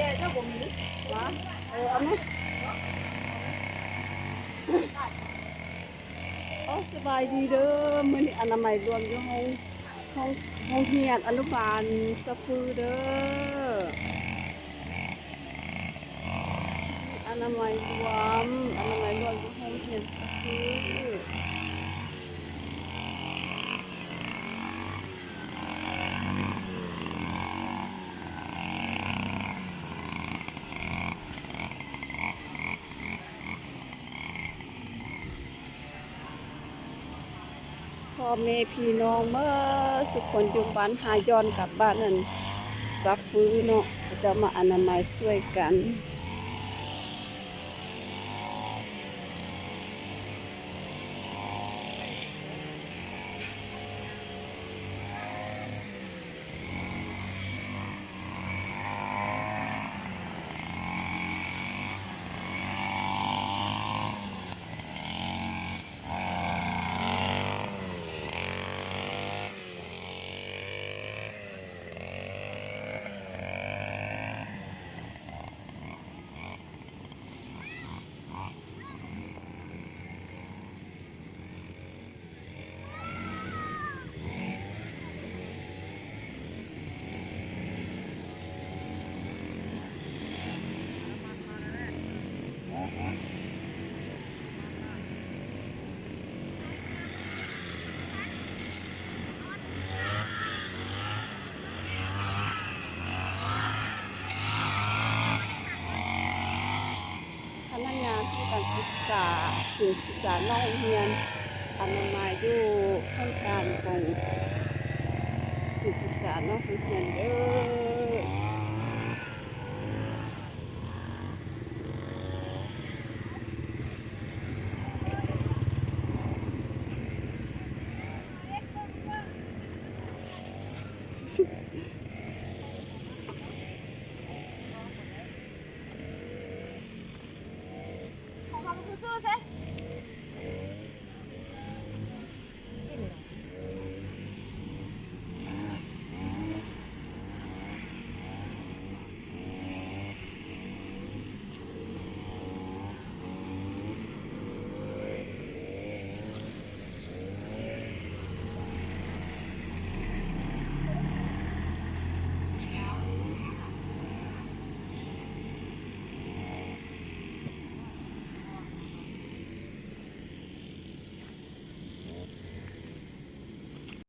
ເອີ ເອົາແມະ. ໂອ້ ສະບາຍດີເດີ ມື້ນີ້ອະນາໄມລວມຢູ່ໂຮງ ໂຮງ ໂຮງຮຽນອະນຸບານສະຟືເດີ. ອະນາໄມລວມ ອະນາໄມລວມຢູ່ໂຮງຮຽນສະຟື. ພໍ່ແມ່ພີ່ນ້ອງເໝິດສຸຄົນຢູ່ບ້ານ ຫາຍ້ອນກັບບ້ານນັ້ນ ສັບຟືເນາະ ເຂົາເຈົ້າມາອະນາໄມຊ່ວຍກັນ. ພະນັກງານຫ້ອງການສຶກສາ ສູນສຶກສານອກໂຮງຮຽນອະນາໄມ ຢູ່ຫ້ອງການຂອງສູນສຶກສານອກໂຮງຮຽນເດີ.